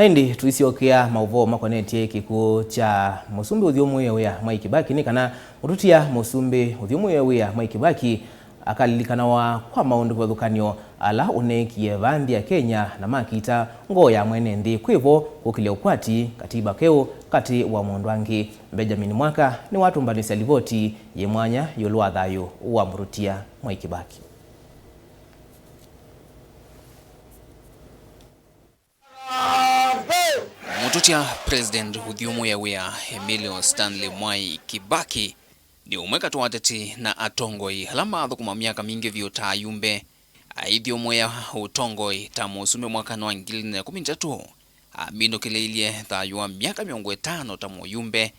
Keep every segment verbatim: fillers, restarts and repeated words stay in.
Na ĩndĩ tũisyokea maũvoo makonetye kĩkw'ũ kya mũsumbĩ ũthyũmũĩe wĩa Mwai Kĩbaki, nĩ kana mũtũtia mũsumbĩ ũthyũmũĩe wĩa Mwai Kĩbaki akalilikanawa kwa maũndũ kĩvathũkany'o ala ũneekie vaa nthĩ ya Kenya na makita ngoo ya mwene nthĩ kwĩvo kũkĩlya ũkwati katiba keũ katĩ wa maũndũ angĩ. Benjamin Mwaka nĩwatũmbanĩsya livoti yĩ mwanya ĩũlũ wa thayũ wa mũtũtia Mwai Kĩbaki. Mũtũtia President ũthyũmũĩe wĩa Emilio Stanley Mwai Kibaki nĩ ũmwe katĩ wa ateti na atongoi ala maathũkũma myaka mingĩ vyũ ta ayumbe. Aithyũmũĩa ũtongoi ta mũsumbĩ mwakanĩ wa ngili ilĩ na ĩkũmi na itatũ, aminũkĩlĩilye thayũ wa myaka mĩongo ĩtano ta mũyumbe.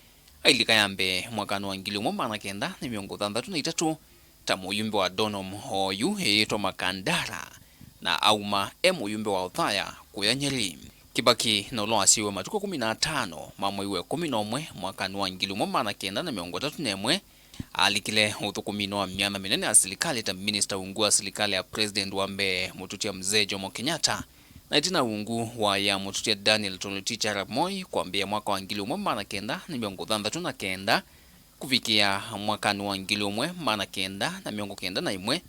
Ailika ya mbee mwakanĩ wa ngili ĩmwe maana kenda na mĩongo thanthatũ na itatũ ta mũyumbe wa Donom, oyu ĩĩtwa Makandara, na auma e mũyumbe wa Othaya kũya Nyeri. Kibaki na ũla wasyaĩwe matukũ ĩkũmi na atano ma mwei wa ĩkũmi na ũmwe mwakanĩ wa ngili ĩmwe maana kenda na mĩongo ĩtatũ na ĩmwe, alikile ũthũkũminĩ wa myanya mĩnene ya silikalĩ ta minista ungu wa silikalĩ ya President wa mbee mũtũtia Mzee Jomo Kenyatta, na ĩtina ungu wa ya mũtũtia Daniel Toroitich arap Moi kwambĩĩa mwaka wa ngili ĩmwe maana kenda na mĩongo thanthatũ na kenda kũvikĩa mwakanĩ wa ngili ĩmwe maana kenda na mĩongo kenda na ĩmwe,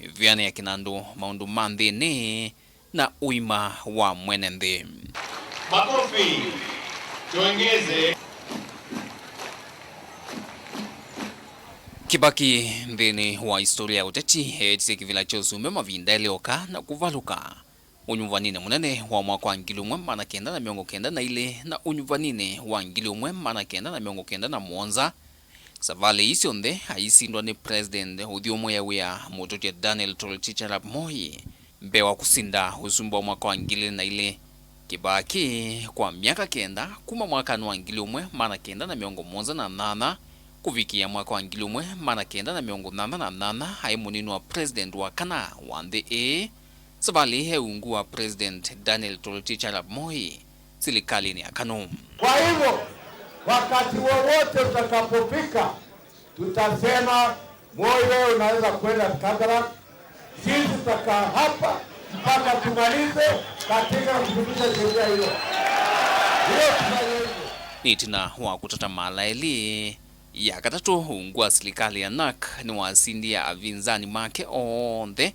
mĩvĩanĩ ya kĩnandũ, maũndũ ma nthĩnĩ, na ũima wa mwene nthĩ. Makofi. Tuongeze. Kibaki nthĩnĩ wa historia ya ũteti eetisye kĩvĩla kya ũsumbĩ mavinda elĩ oka na kũvalũka. Ũnyuvaninĩ mũnene wa mwaka wa ngili ĩmwe maana kenda na mĩongo kenda na ilĩ na ũnyuvaninĩ wa ngili ĩmwe maana kenda na mĩongo kenda na mũonza, savalĩ ii syonthe aisindwa nĩ President ũthyũmũĩa wĩa mũtũtya Daniel Toroitich arap Moi. Mbee wa kũsinda ũsumbĩ wa mwaka wa ngili ilĩ na ilĩ, Kibaki kwa myaka kenda, kuma mwakanĩ wa ngili ĩmwe maana kenda na mĩongo mũonza na nyanya kũvikĩa mwaka wa ngili ĩmwe maana kenda na mĩongo nyanya na nyanya, aĩ mũnini wa President wa kana wa nthĩ ĩĩ. Savalĩ ĩ e ungu wa President Daniel Toroitich arap Moi silikalĩnĩ ya Kanu. Kwa hivyo, wakati wowote utakapofika, tutasema, Moi, wewe unaweza kwenda Kabarak. Sisi tutakaa hapa mpaka tumalize katika kupitisha sheria hiyo. Hiyo tufanye hivyo. Nĩ ĩtina wa kũtata mala elĩ, ya katatũ, ungu wa silikalĩ ya nak nĩwasindie avinzani make onthe,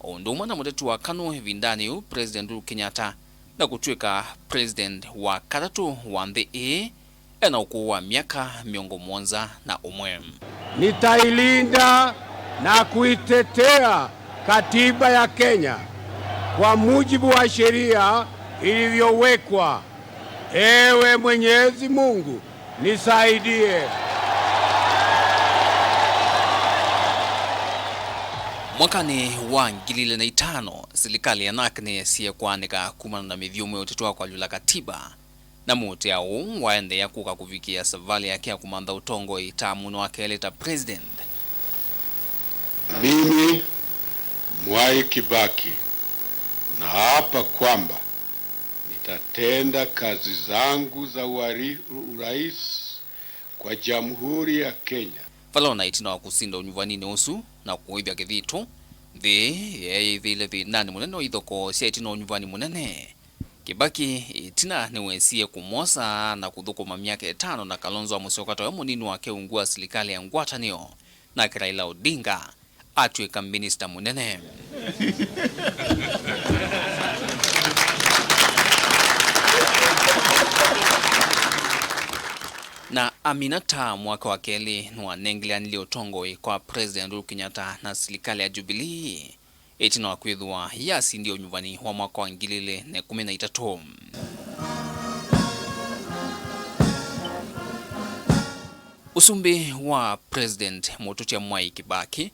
o ũndũ ũmwe na mũteti wa Kanu ĩvindanĩ yĩu, President Uhuru Kenyatta, na kũtw'ĩka President wa katatũ wa nthĩ ĩĩ ena ũkũũ wa myaka mĩongo mũonza na ũmwe. Nitailinda na kuitetea katiba ya Kenya kwa mujibu wa sheria ilivyowekwa. Ewe Mwenyezi Mungu, nisaidie. Mwakanĩ wa ngili ilĩ na itano, silikalĩ ya nak nĩyesie kũanĩka kumana na mĩthyũmũo ya ũteti wa kũalyũla katiba, na mũtĩao ũũ waendeea kũka kũvikĩa savalĩ yake ya kũmantha ũtongoi ta mũno wa kelĩ ta President. Mimi, Mwai Kibaki, naapa kwamba nitatenda kazi zangu za uari-, urais kwa Jamhuri ya Kenya. Vala o na ĩtina wa kũsinda ũnyuvaninĩ ũsu na kũĩthya kĩthitũ, nthĩ yeeyĩthĩile thĩnanĩ mũnene wa ithokoo sya ĩtina wa ũnyuvani mũnene. Kibaki ĩtina nĩwesie kũmwosa na kũthũkũma myaka ĩtano na Kalonzo wa Musyoka tawe mũnini wake ungu wa silikalĩ ya ngwatanĩo, nake Raila Odinga atw'ĩka minista mũnene. Na amina ta mwaka wa kelĩ nĩwanengeleanilye ũtongoi kwa President Uhuru Kenyatta na silikalĩ ya Jubilee, ĩtina wa kwĩthĩwa yasindie ũnyuvani wa mwaka wa ngili ilĩ na ĩkũmi na itatũ. Ũsumbĩ wa President mũtũtya Mwai Kibaki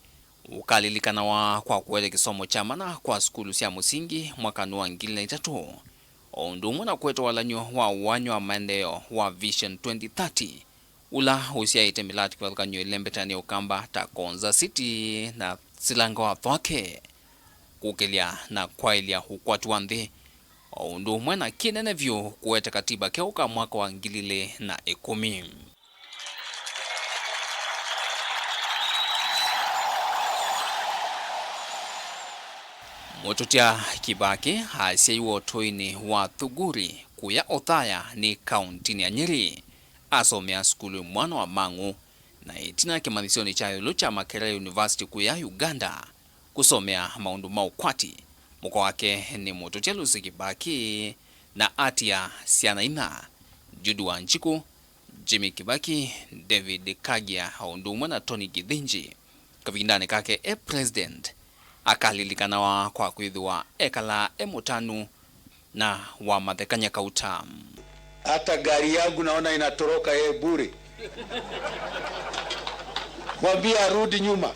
ũkalilikanawa kwa kũete kĩsomo kya mana kwa sukulu sya mũsingi mwakanĩ wa ngili na itatũ, o ũndũ ũmwe na kũete walany'o wa ũany'o wa maendeeo wa Vision twenty thirty, ũla ũsyaĩte mĩlatĩ kĩvathũkany'o ĩlembetanĩ ya Ũkamba ta Konza City na Silanga wa Thwake, kũkĩlya na kwaĩlya ũkwati wa nthĩ, o ũndũ ũmwe na kĩnene vyũ kũete katiba keũ ka mwaka wa ngili ilĩ na ĩkũmi. Mũtũtya Kibaki asyaiwe ũtũinĩ wa Thuguri kũya Othaya nĩ kaũntinĩ ya Nyeri. Asomea sukulu mwana wa Mang'u, na ĩtina kĩmanyĩsyonĩ kya ĩũlũ kya Makerere University kũya Uganda kũsomea maũndũ ma ũkwati. Mũka wake nĩ Mũtũtya Lucy Kibaki na atia syana inya, Jude Wanjiku, Jimmy Kibaki, David Kagia, o ũndũ ũmwe na Tony Githinji. Kavindanĩ kake e president, akalilikanawa kwa kwĩthĩwa ekalaa e mũtanu na wa mathekany'a kauta. Hata gari yangu naona inatoroka yeye bure. Mwambie arudi nyuma.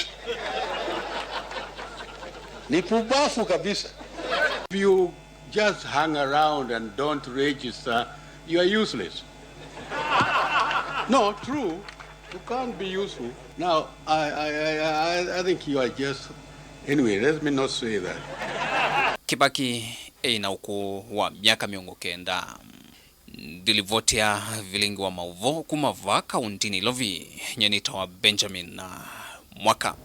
Ni pumbafu kabisa. If you just hang around and don't register, you are useless. No, true. You can't be useful. Now, I, I, I, I, I think you are just, anyway, let me not say that. Kibaki ena ũkũũ wa myaka mĩongo kenda. Ndilivotea vilingi wa maũvoo kuma vaa kaũntinĩ Ilovi, nyie nĩtawa Benjamin Mwaka.